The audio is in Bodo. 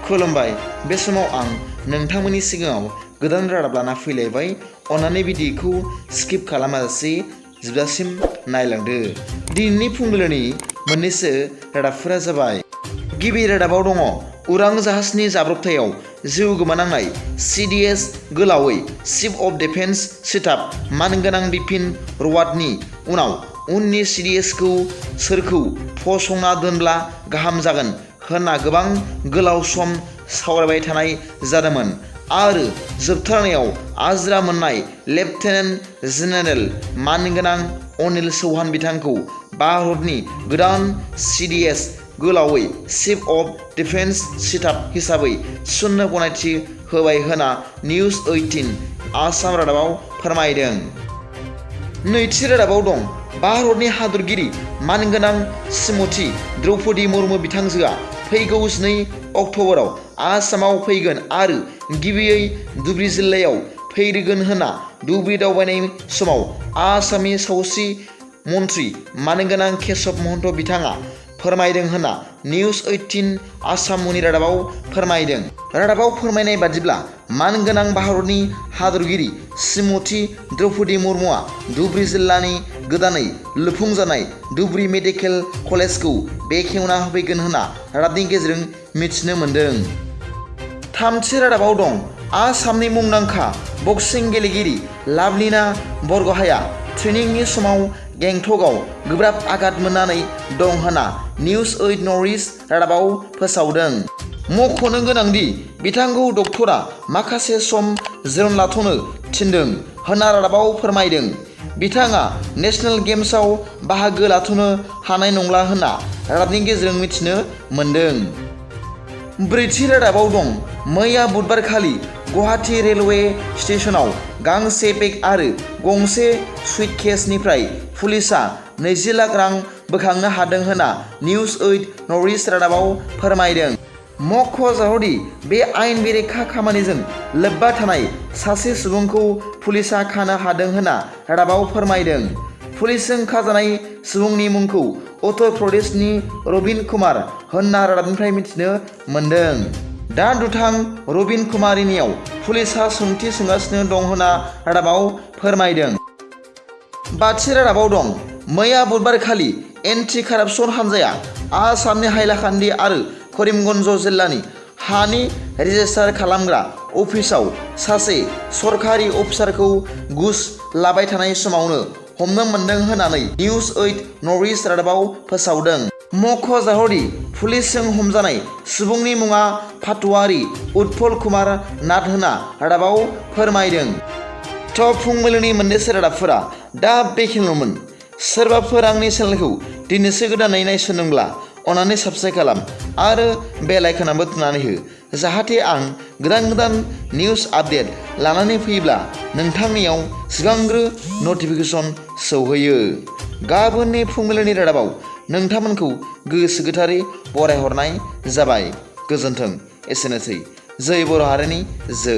खुलुमबाय। बे समाव आं नोंथांमोननि सिगाङाव गोदान रादाब लाना फैलायबाय। अन्नानै भिडिअखौ स्किप खालामाजासे जोबजासिम नायलांदो। दिनैनि फुंबिलिनि मोननैसो रादाबफोरा जाबाय। गिबि रादाबाव दङ उरां जाहाजनि जाब्रबथायाव जिउ गोमानांनाय CDS गोलावै चिफ अफ डिफेन्स स्टाफ मानगोनां बिपिन रावतनि उनाव उननि CDSखौ सोरखौ फसंना दोनब्ला गाहाम जागोन होनना गोबां गोलाव सम सावरायबाय थानाय जादोंमोन आरो जोबथारनायाव आजिरा मोननाय लेफ्टेनेन्ट जेनेरेल मानगोनां अनिल चौहान बिथांखौ भारतनि गोदान CDS गोलावै चिफ अफ डिफेन्स स्टाफ हिसाबै थिसननो गनायथि होबाय होना निउज 18 आसाम रादाबाव फोरमायदों। नैथि रादाबाव दं भारतनि हादरगिरि मानगोनां श्रीमती द्रौपदी मुर्मु बिथांजोआ फैगौ 2 अक्ट'बराव आसामाव फैगोन आरो गिबियै धुबरी जिल्लायाव फैग्रोगोन होनना धुबरी दावबायनाय समाव आसामनि सावस्रि मन्त्रि मानगोनां केशव महन्त बिथाङा फोरमायदों होनना निउज 18 आसामनि रादाबाव फोरमायदों। रादाबाव फोरमायनाय बादिब्ला मानगोनां भारतनि हादरगिरि श्रीमती द्रौपदी मुर्मुआ धुबरी जिल्लानि गोदानै लुफुंजानाय धुबरी मेडिकेल कलेजखौ बेखेवना होफैगोन होनना रादाबनि गेजेरजों मिथिनो मोन्दों। थामथि रादाबाव दं आसामनि मुंदांखा बक्सिं गेलेगिरि लाभलिना बरग'हाया ट्रेनिंनि समाव गेंटकआव गोब्राब आघात मोननानै दं होनना निउज 8 नर्थ इस्ट रादाबाव फोसावदों। मख'नो गोनांदि बिथांखौ डक्टरा माखासे सम जिरन लाथ'नो थिनदों होनना रादाबाव फोरमायदों। बिथाङा नेशनेल गेम्सआव बाहागो लाथ'नो हानाय नंला होनना रादाबनि गेजेरजों मिथिनो मोन्दों। ब्रैथि रादाबाव दं मैया बुधबारखालि गुवाहाटी रेलवे स्टेशनाव गांसे बेग आरो गंसे सुइटकेसनिफ्राय पुलिसआ 20 लाख रां बोखांनो हादों होनना निउज 8 नर्थ इस्ट रादाबाव फोरमायदों। मख'जाथावदि बे आयेन बेरेखा खामानिजों लोब्बा थानाय सासे सुबुंखौ पुलिसआ खानो हादों होनना रादाबाव फोरमायदों। पुलिसजों खाजानाय सुबुंनि मुंखौ उत्तर प्रदेशनि रबिन कुमार होनना रादाबनिफ्राय मिथिनो मोन्दों। दा दुथां रबिन कुमारनियाव पुलिसआ सोंथि सोंगासिनो दं होनना रादाबाव फोरमायदों। बाथि रादाबाव दं मैया बुधबारखालि एन्टि कारापसन हान्जाया आसामनि हाइलाकान्दि आरो करिमगन्ज जिल्लानि हानि रेजिस्टार खालामग्रा अफिसाव सासे सरकारि अफिसारखौ घुस लाबाय थानाय समावनो हमनो मोन्दों होननानै निउज 8 नर्थ इस्ट रादाबाव फोसावदों। मख'जाथावदि पुलिसजों हमजानाय सुबुंनि मुङा फाथ'वारि उत्पल कुमार नाथ होनना रादाबाव फोरमायदों। फुंबिलिनि मोननैसो रादाबफोरा दा बेखिनिल'मोन। सोरबाफोर आंनि चेनेलखौ दिनैसो गोदानै नायसनदोंब्ला अन्नानै साबस्क्राइब खालाम आरो बेल आइकनआबो थुनानै हो जाहाथे आं गोदान निउज आपडेट लानानै फैयोब्ला नोंथांनियाव सिगांग्रो नटिफिकेसन सौहैयो। गाबोननि फुंबिलिनि रादाबाव नोंथांमोनखौ गोसो गोथारै बरायहरनाय जाबाय। गोजोन्थों। एसेनोसै। जै बर' हारिनि जै।